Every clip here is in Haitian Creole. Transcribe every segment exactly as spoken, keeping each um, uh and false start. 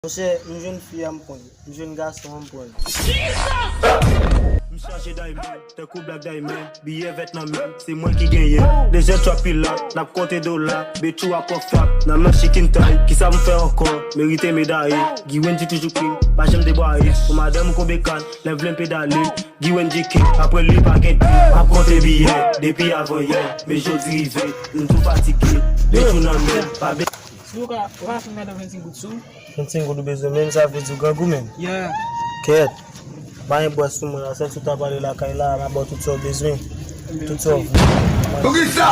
Monchè, m jwenn fi a, m pran l. M jwenn gason an, m pran l. M chaje diamond, tankou Black Diamond. Biyè vèt nan men m, se mwen ki genyen. Lejè trap pilat, n ap konte dola. Betchou ap pran frap, nan men chicken thigh. Kisa m fè ankò? Merite medaye. Guy Wendy toujou clean, pa janm debwaye. Pou madanm ou konbe kal, lè m vle m pedale. Guy Wendy king, apre li pa gen king. M ap konte biyè, depi avan yè. Men jodi rive, m tou fatige. Betchou nan men, pa be- Si w ka, w ka fè madan vennsenk goud sou. Vennsenk goud ou bezwen, menm sa vle di w grangou menm. Yeah. Kèt. Pa gen bwè sou mwen la, sèl si w ta prale lakay la, m a ba w tout sa w bezwen. Tout sa w vle. Poukisa?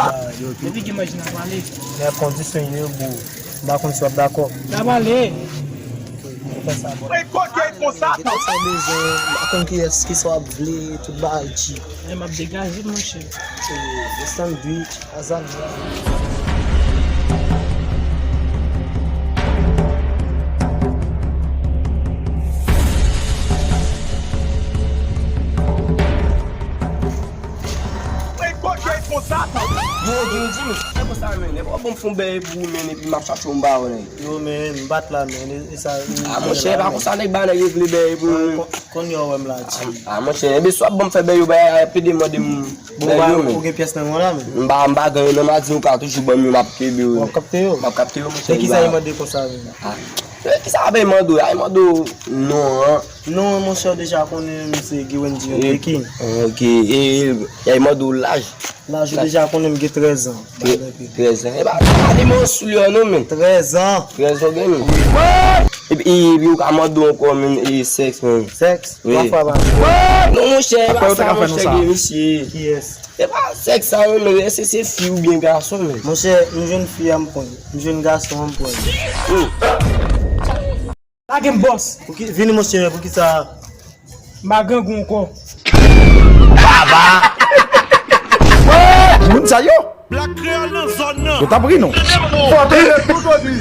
Depi gen manje n a prale. Men ak kondisyon yo, bro. M pa konn si w ap dakò. N a prale. Fè sa, bro. Mwen kote konsa. Tout sa w bezwen, m pa konn kiyès, kisa w ap vle, tout bagay cheap. Men m ap degaje m, monchè. Sandwich. Azalya. Mwen kote konsa, tande. Yo, yo, di m, fè konsa, men. E pa bon fon bèy pou ou, men, epi m ap chache yon bawon, nèg. Yo, men, m bat la, men, e, e sa, e, a, monchè, pa konsa, nèg ba nèg vle bèy pou ou, men. Kon, konn yo wè m la, ti. A, monchè, enben, si w ap ban m fè bèy yo, bèy, epi demande m. Bon, ba, ou gen pyès nan men w la, men. M pa, m pa gen yo, non, m a di w ka toujou ban m yo, m ap kenbe yo. W ap kapte yo? M ap kapte yo, monchè. E kisa yo mande konsa, men? A. E kisa yo mande w? Yo mande w non an. Non an, monchè, w deja konnen m se Guy Wendy, yon de king. Ok, e, e, yo mande w laj. Laj ou deja konnen m gen trèz an. Trèz an. E pa, pa de mwen sou li an non, men. Trèz an. Trèz an gen, men. Epi, epi, yo ka mande w ankò, men, e sèks, men. Sèks? Wi. Twa fwa pa jou. Non, monchè, e pa sa, monchè, gen misye. Kiyès? E pa sèks sa, men, men, èske se fi oubyen gason, men? Monchè, m jwenn fi a, m pran l. M jwenn gason an, m pran l. Lage m, bòs. Pou ki, vini, monchè, men, poukisa? M pa grangou ankò. Baba! Moun sa yo! Black Kreyòl nan zòn nan. Yo t ap ri nou. Fò tande tout odi.